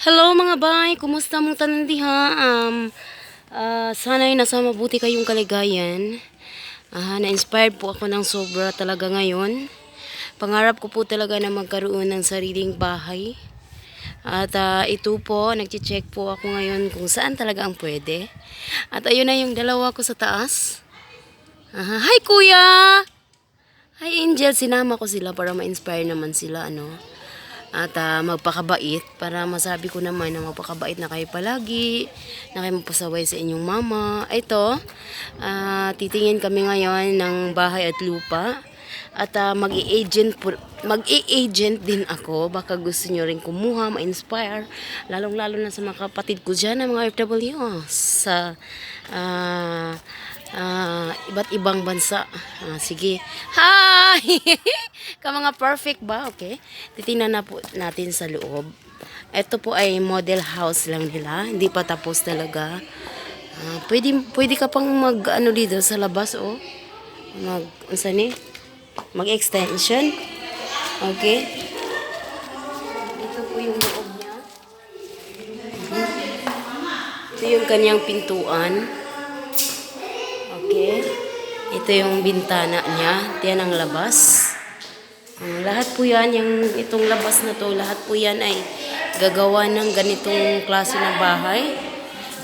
Hello, mga bay, kumusta mong tanan diha? Sana'y nasa mabuti kayong kalagayan. Na-inspired po ako ng sobra talaga ngayon. Pangarap ko po talaga na magkaroon ng sariling bahay. At ito po, nagche-check po ako ngayon kung saan talaga ang pwede. At ayun na yung dalawa ko sa taas. Hi, kuya! Hi, Angel, sinama ko sila para ma-inspire naman sila, ano. At magpakabait para masabi ko naman na magpakabait na kayo palagi, na kayo magpasaway sa inyong mama. Ito, titingin kami ngayon ng bahay at lupa. At mag-i-agent din ako. Baka gusto nyo rin kumuha, ma-inspire. Lalong-lalo na sa mga kapatid ko dyan, ang mga OFW sa iba't ibang bansa. Sige. Hi! Ka mga perfect ba? Okay. Titingnan na po natin sa loob. Ito po ay model house lang nila. Hindi pa tapos talaga. Pwede ka pang mag ano dito sa labas, oh. Mag unsa ni? Mag-extension. Okay. Ito po yung loob niya. Ito yung kanyang pintuan. Okay. Ito yung bintana niya. Yan ang labas. Lahat po yan, yung itong labas na to, lahat po yan ay gagawa ng ganitong klase ng bahay.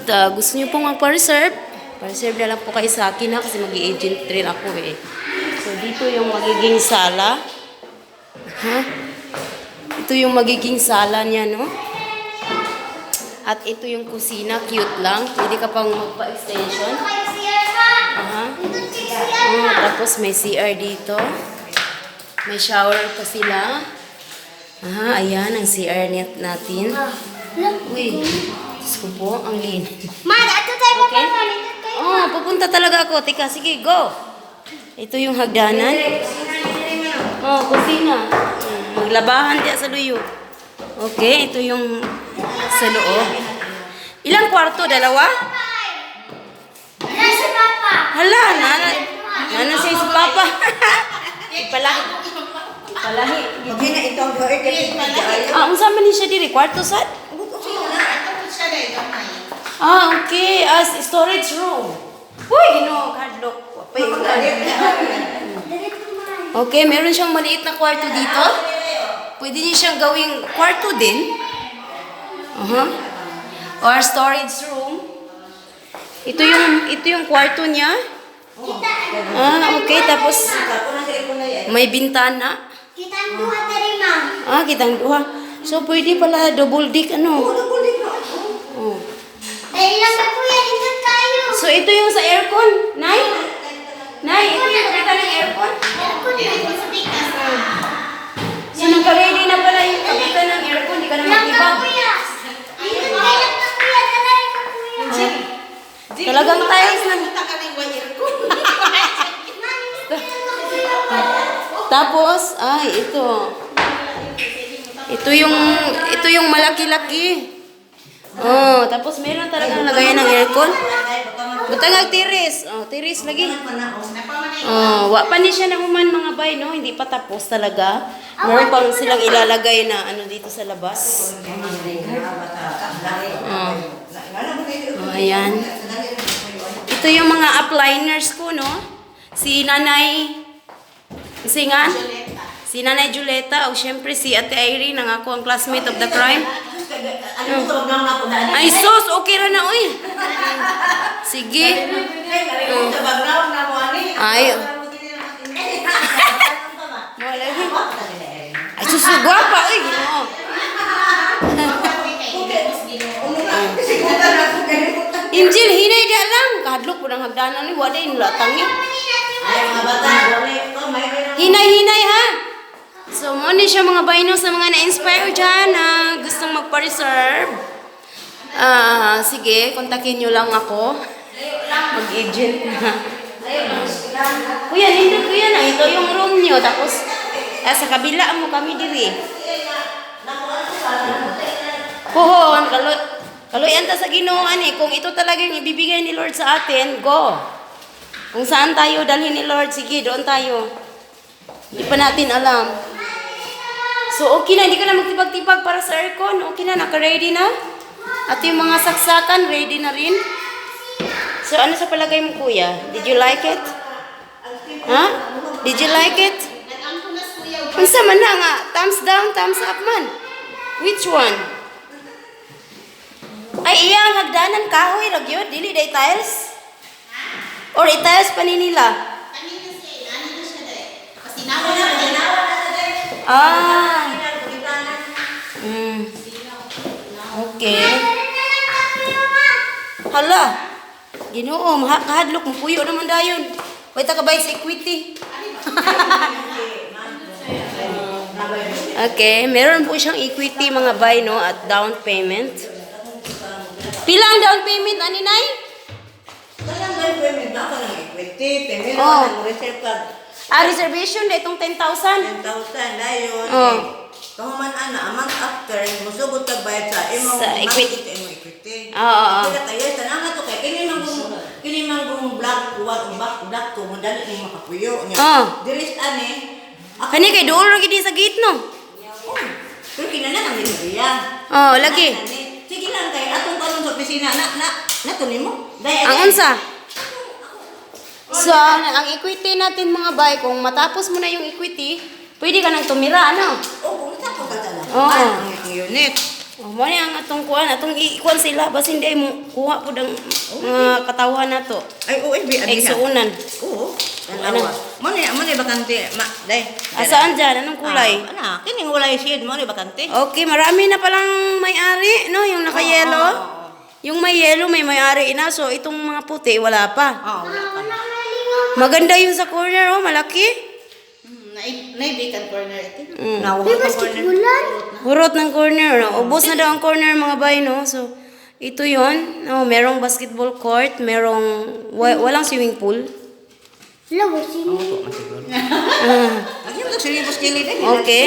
At gusto niyo pong magpa-reserve, pa-reserve na lang po kayo sa akin ha, kasi mag-agent rin ako eh. So dito yung magiging sala. Ha? Ito yung magiging sala niya, no? At ito yung kusina, cute lang. Pwede ka pang magpa-extension. Aha. Oh, tapos may CR dito. May shower pa sila. Aha, ayan ang CR net natin. Uy, Diyos ko po, ang linis. Ma, ato tayo Okay. papa, dito tayo. Oh, pupunta talaga ako. Teka, sige, go. Ito yung hagdanan. Oh, kusina. Maglabahan diya sa luyo. Okay, ito yung sa loob. Ilang kwarto? Dalawa? Wala si Papa. Hala, nana siya si Papa. Ipalahi. Ipalahi. Magina ito ang gawin kasi Unsa man ni siya diri? Kwarto sad? Okay. As storage room. Uy, Ginoo, kadlok. Wapay. Okay, meron siyang maliit na kwarto dito. Pwede niya siyang gawing kwarto din. Or storage room. Ito yung kwarto niya. Okay, tapos may bintana. Kitang duha diri, ma'am. Kitang duha. So pwede pala double deck, ano? Oh. Dali lang na, kuya, dito tayo. So ito yung sa aircon, Nay? Nay, ito yung kapitan ng aircon? Aircon na sa tikas. So nagka-ready na pala yung kapitan ng aircon, di ka na Lang ka, mag-ibag. kuya. Dito tayo lang ka, kuya. Dali ka, kuya. Talagang tiles na. Tapos, ay, ito. Ito yung malaki-laki. Oh, tapos meron talagang lagayan ng aircon. Butang tiris. Oh, tiris lagi. Oh, wa pa ni siya naman, mga bay, no? Hindi pa tapos talaga. Meron pang silang ilalagay na ano dito sa labas. Oh. Oh, ayan. Ito yung mga upliners ko, no? Si Nanay Singan? Si Nanay Juleta, o syempre si Ate Irene, ang ako ang classmate of the crime. Ay, sus! Okay ra na, uy! Sige. Ay. Wala. Ay, sus, guwapa, uy! Ginoo. Angel, hinay di lang. Kadlok po ng hagdanan ni wala yung latangi. Hinay, hinay ha. So, mo ni siya, mga bayno, sa mga na-inspire dyan na gustong magpa-reserve. Sige, kontakin nyo lang ako. Mag-agent na. Kuya, nindot kuya na. Ito yung room nyo. Tapos, sa kabila mo kami diri. Puhon, kaloyan ta sa Ginoo ani. Kung ito talaga yung ibibigay ni Lord sa atin, go. Kung saan tayo dalhin ni Lord, sige, doon tayo. Hindi pa natin alam. So, okay na. Hindi ka na magtibag-tibag para sa aircon. Okay na, naka-ready na. At yung mga saksakan, ready na rin. So, ano sa palagay mo, kuya? Did you like it? Ha? Did you like it? Unsa man na nga? Thumbs down, thumbs up man. Which one? Ay, iya ang hagdanan kahoy ra gyud, dili day tiles. Or i-tiles pa ni nila. Ah. Okay. Hala. Ginoo, kahadlok mo puyo naman dayon. Way ta kabay sa equity. Okay, meron po siyang equity, mga bay, no, at down payment. Pila ang down payment ani, Nay? Kanang may payment na ako ng equity, payment Oh. na reserve card. Ah, reservation na itong 10,000. 10,000 dayon. Oh. Eh, kahuman ana, a month after, musugot kag bayad sa imong Sa equity. sa imong equity. Oo, oo. Kaya tayo tanan to kay kini man kung black one black black two mo dali ni makapuyo niya. Oh. Diri ani. Ako, Kani kay duol ra gid sa gate, no. oh, pero kinana kang diri. Oh, lagi. Sige lang kay atong karon sa opisina na na na to nimo. Dai Ang unsa? So, ang equity natin, mga bay, kung matapos mo na yung equity, pwede ka nang tumira, ano? Oh, kung tapos ka na. Oo. Ang unit. Oh, mo ni ang atong kuan, atong ikuan sila basin di mo kuha pud ang mga katawhan nato. Ay, oo, bi Ay, suunan. Oo. Ano? Tanawa. Mo ni bakante ma dai. Asaan dyan? Anong kulay? Ah, ana, kining walay shade mo ni bakante. Okay, marami na palang may-ari, no? Yung naka-yellow. Oo, oo, oo. Yung may yellow, may may-ari na. So, itong mga puti, wala pa. Oo, wala pa. Maganda yung sa corner, oh. Malaki. Nai-vacant corner ito. Nawa May ka basketballan. Hurot ng corner, no? Ubos na daw ang corner, mga bay, no? So, ito yon. No, merong basketball court, merong walang swimming pool. Wala, sino? Ah, Ang yung sili bus kili din. okay.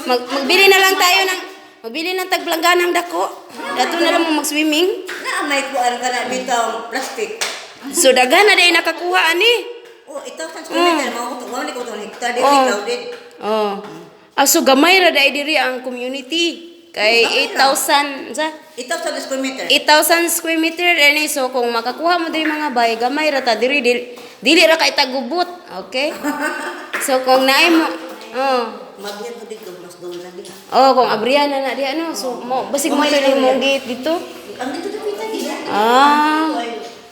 Magbili na lang tayo ng magbili ng tagplangganang dako. Dato na lang mo mag-swimming. Na may kuan ka na bitaw plastic. So daghan na dahil nakakuha ani. Oh, ito sa swimming pool mo ko wala ko tong hektar dili Oh. crowded. Oh. Ah, so gamay ra dai diri ang community kay 8,000 sa Ito sa square meter. 8,000 square meter ani, so kung makakuha mo diri, mga bay, gamay ra ta diri, dili, dili ra kay tagubot, okay? So kung naay mo, oh. Mabyan ko dito mas doon na dito. Oh, kung abrihan na na di ano, so mo basig mo ito yung mong gate dito. Ang dito dito dito. Ah.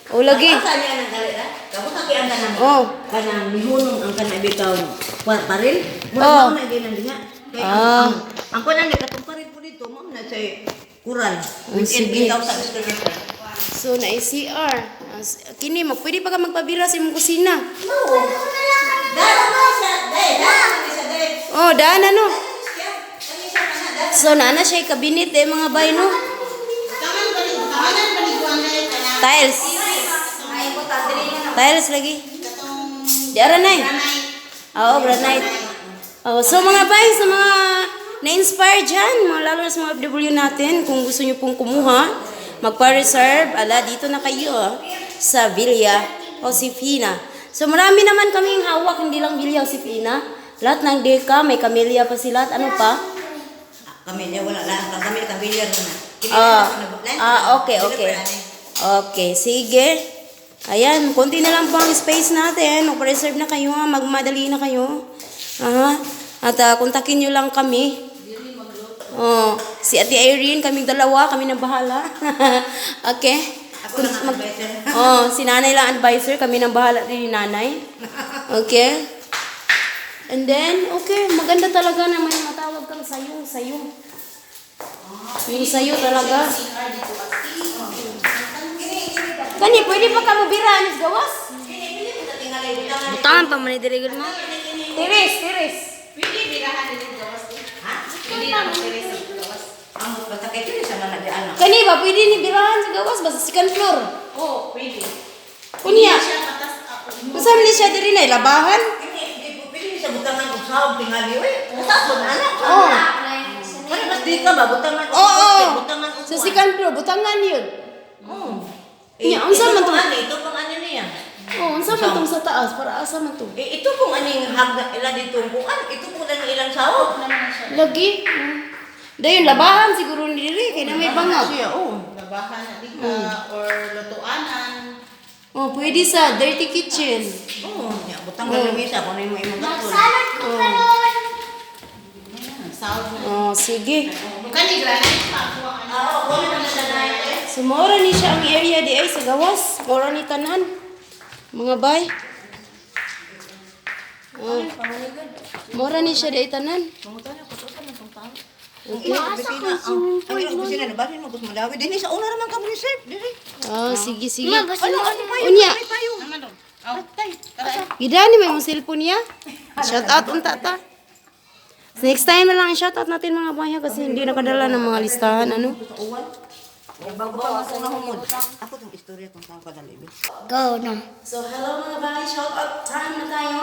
Oh, lagi. Asa niya nang dali na? Kamo sa kay ang kanang. Oh. Kanang mihunong ang kanang bitaw kuan paril. Mura Oh. oh. na ginan diha. Kay ang Ah. ang kuan ang katong paril po dito mo na say kural. Oh, sige. Within 8,000 square meter. So na CR. Kini mo pwede pa ka magpabira sa imong kusina. No. Dai sa dai, dai sa dai. Oh, daan ano. Kani siya kana dai. So naa na siya kabinet eh, mga bay, no. Tawanan paliguan na ito na. Tiles. Tiles lagi. Di ara nay. Oo, granite. Oh, so mga bay, sa mga na-inspire dyan, mga lalo na sa mga FW natin, kung gusto nyo pong kumuha, magpa-reserve, ala, dito na kayo ah, sa Villa Josefina. So marami naman kaming hawak, hindi lang Villa Josefina. Lahat ng deka, may camellia pa sila, at ano pa? Kami niya wala lang kami kami na. Ah, ah, okay. Okay, sige. Ayan, konti na lang po ang space natin. Magpa-reserve na kayo, ha. Magmadali na kayo. Aha. At kontakin nyo lang kami. Oh, si Ate Irene, kaming dalawa, kami nang bahala. Okay? Ako lang ang advisor. Oh, si nanay lang advisor, kami nang bahala din ni nanay. Okay? And then, okay, maganda talaga na may matawag kang sayong, sayo. Yung sayo talaga. Kani, pwede pa ka mobira, anis gawas? Butangan pa man ni mo. Tiris, tiris. Pwede birahan nila gawas eh. Pwede na mag-tiris sa gawas. Ang basta kay kini sa man na ano. Kani ba, pwede ni birahan sa gawas, basta second floor. Oo, pwede. Kunya, Siya patas ako. kung ni siya diri na, labahan? Kini di pwede sa butangan og sahog tingali oy. Usapon ana. Oo. Kani mas di ka ba butangan og Oo. sahog, butangan og Sa second floor, butangan yun. Oo. Nya, unsa man to? Ito pang ano niya. Oh, unsa man tong sa taas? Para asa man to? Eh, ito pong aning hagda ila dito kuan, ito po lang ilang sahog. Lagi. Dayon labahan siguro ni diri kay na may bangag. Siya, oh. Labahan na dita or lutuanan. Oh, pwede sa dirty kitchen. Oh, nya butang na lamisa kung ano yung imong gatol. Magsalad ko karon. South na. Oh, sige. Kani granite pa ako ang ano. Ah, oh, wala na siya na eh. So, mora ni siya ang area di ay sa gawas. Mora ni tanan. Mga bay. Oh. Mora ni siya di ay tanan. Okay. Maasa ko Ang ilang opisina na basin mo gusto madawi dinhi sa una ra man ka mo reserve diri. Oh, sige, sige. Ma, basta Ano ano pa Unya. payo. Naman dong. Oh, tara. Gidani may mong cellphone niya. Shout out unta ta. So, next time na lang shout out natin, mga bay, ha, kasi hindi nakadala ng mga listahan ano. Bago pa ako nahumod. Ako tong istorya kung saan kadali. Go na. So hello, mga bay, shout out time na tayo.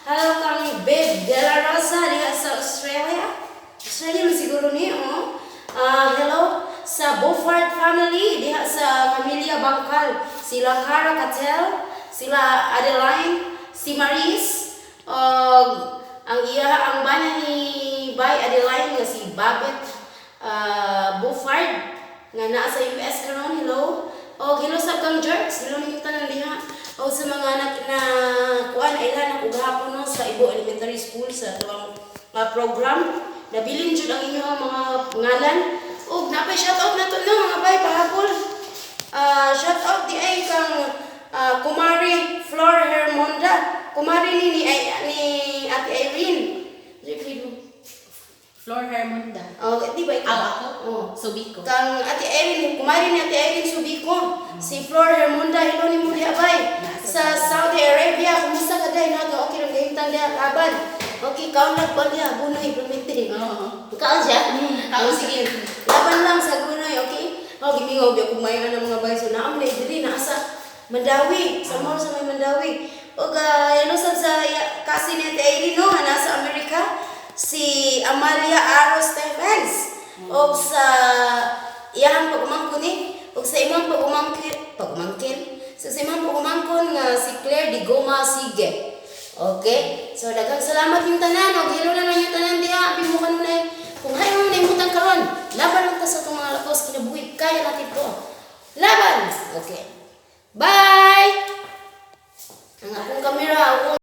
Hello kang Babe De La Rosa diha sa Australia. Australia man siguro ni, oh. Ah, hello sa Beaufort family diha sa Familia Bangkal. Sila Cara Catel, sila Adeline, si Maris, og ang iya ang bana ni Bay Adeline nga si Babet Beaufort nga naa sa US karon. Hello. Og hello sa kang Jerks, hello ninyong tanan diha. O sa mga anak na kuan ay na og hapon, no, sa Ibo Elementary School sa tuwang mga program. Nabilin jud ang inyong mga ngalan. Og napay shout out na to, no, mga bay, pahapol. Ah, shout out di ay kang Kumari Flor Hermonda. Kumari ni Ate Irene. Jeffrey. Flor Hermonda. Oh, di ba ikaw? Aw, ako? Oh. Subico. Kang Ate Irene, kumari ni Ate Irene Subico. Si Flor Hermonda, hello ni mo diha, bay. Sa Saudi Arabia, kumusta ka day? Nato, okay lang gahimtang diha, laban. Okay, kaon lang ko diha, bunoy, permite. Oo. Kaon siya? Kaon. Oh, sige. Laban lang sa gunoy, okay? Oh, gimingaw biya kung may ano mga bay. So, naam na diri nasa Mandawi, sa mall sa may Mandawi. Og uh, sad sa kasi ni Ate Irene, no, nga nasa Amerika, si Amalia Aro Stephens. Og sa iyang pag-umangkon ni, og sa imong pag-umangkin, pag-umangkin, sa imong pag-umangkon nga si Claire Di Goma Sige. Okay? So daghang salamat yung tanan og hello na lang yung tanan diha. Abi mo kanunay. Kung hayo mo naimutan karon, laban lang ta sa atong mga lakos kinabuhi, kaya natin to. Laban. Okay. Bye. Ang akong kamera, akong